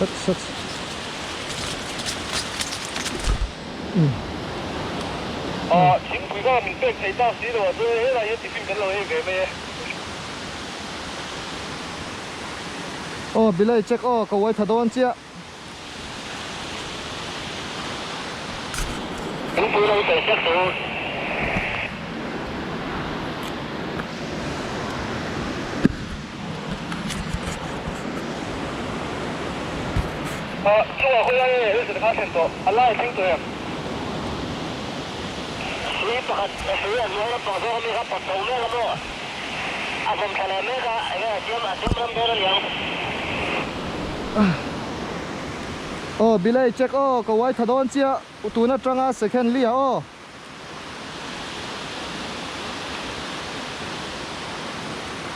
Sat sat. Ah, thingpui kha min pek thei tak si lo a, chuan helai hian tiffin kan lo ei ve mai e. Aw, bilai check aw, ka uai tha dawn chiah. Thingpui lo sawi sek tawh u. Chungah khawi lai nge Wilson kha a thlen tawh? A lai a thleng tawh em? Hrui pakhat hrui a hnuai lampang zawk ami kha pawt chho mek a maw? A vawm thla leh mek a, enge a siam a siam ram dawn a niang. Aw Billy check aw ka uai tha dawn chiah tun atanga second li ah aw.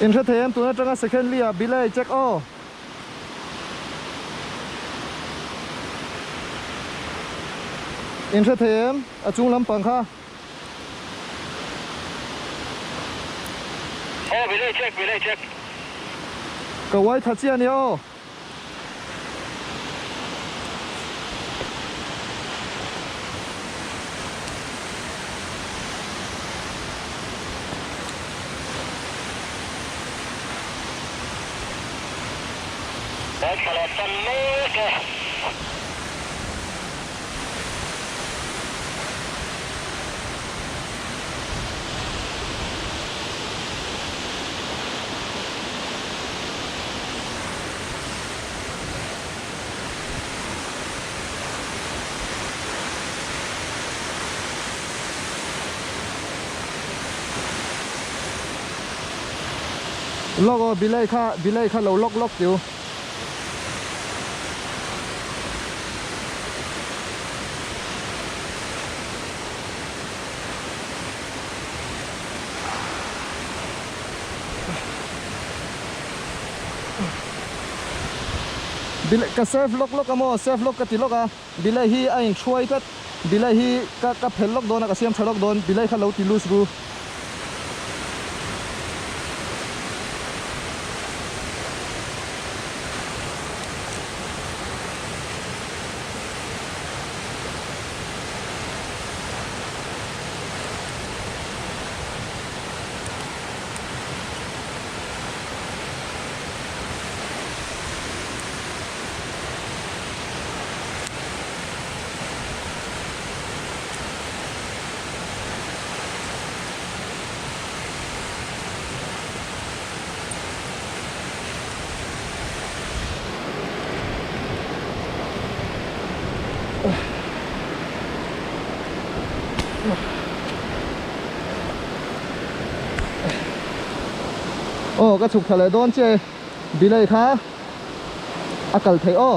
In hre thei em tun atanga second li ah Billy check aw. In hre thei em a chung lampang kha. Aw Billy check Billy check. Ka uai tha chiah ania aw. Ngaithla leh tan mek e. Lawk aw bilai kha bilai kha lo lawk lawk tiu. Bilai ka serve lawk lawk a maw serve lawk ka ti lawk a bilai hi a inhruai tlat bilai hi ka ka phelh lawk dawn a ka siam tha lawk dawn bilai kha lo ti loose ru. Aw ka chhuk thla leh dawn che bilai kha a kal theih aw.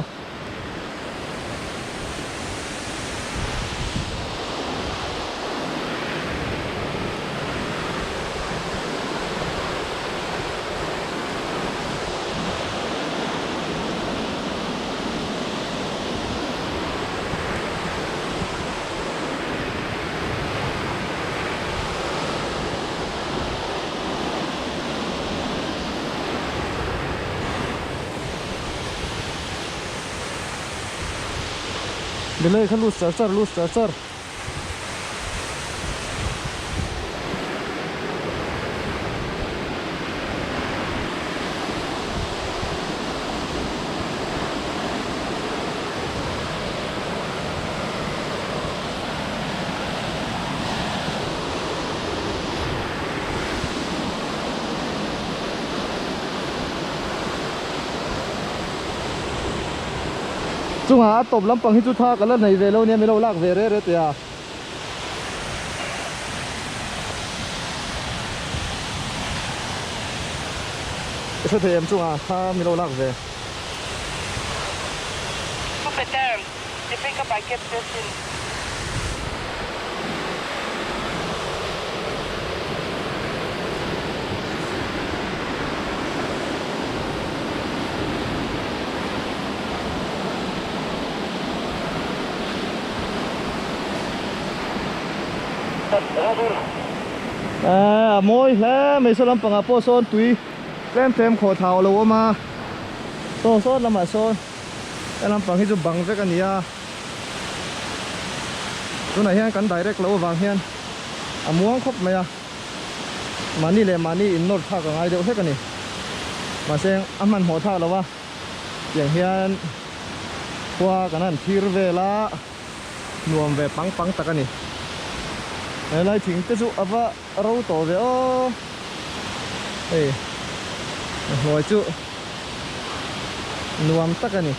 Bilai kha lut char char lut char char. Chungah a tawp lampang hi chu tha ka la nei ve lo nia min lo lak ve re re teh a. Ka hre thei em chungah tha min lo lak ve. Pu Peter, i pick up I kept this in. A mawi hle mai saw lampangah pawh sawn tui tlem tlem khawh thla a lo awm a saw sawn lamah sawn. He lampang hi chu bang vek a ni a, tunah hian kan direct loh avang hian a muang khawp mai a, mahni leh mahni in nawr thlak a ngai deuh hlek a ni. Mahse a hmanhmawh thlak lo a, tiang hian khua kan han thlir vel a, nuam ve pang pang tak a ni. Helai thing te chu a va ro tawh ve aw, hei a hnuai chu nuam tak a ni.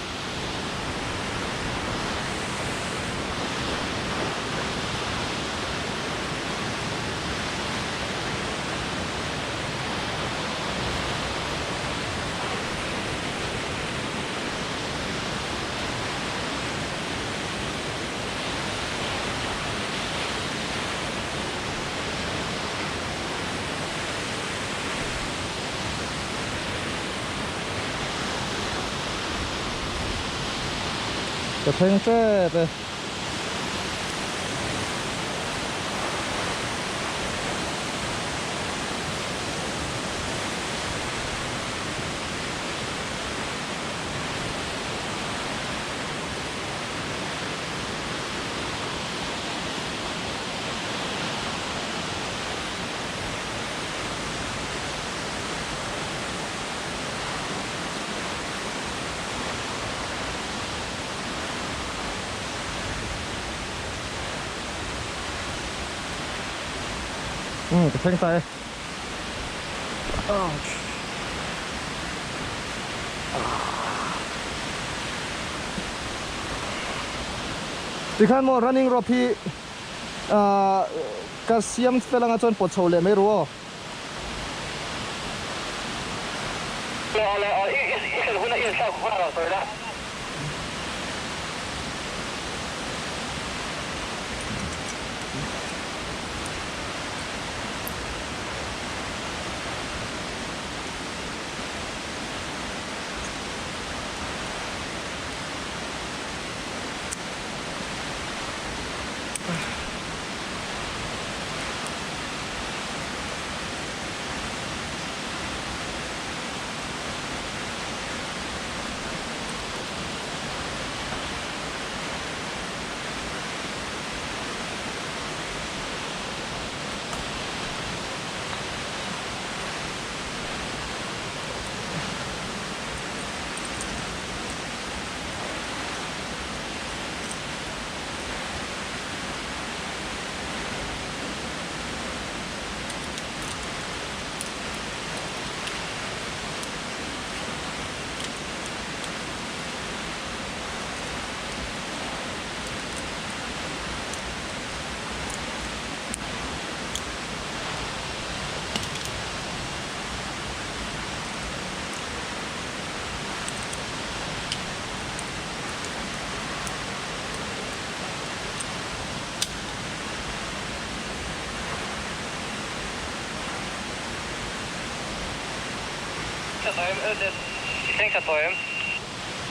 Ka thleng tep e. Umm ka thleng ta e. Ouch. Tikhan maw running rope hi ahh ka siam fel anga chuan pawt chho leh mai ru aw.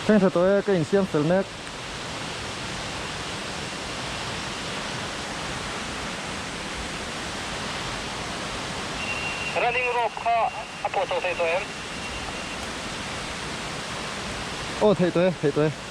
Thleng tha tawh e, ka insiam fel mek. Running rope kha a pawh chho thei tawh em? Aw theih tawh e, theih tawh e.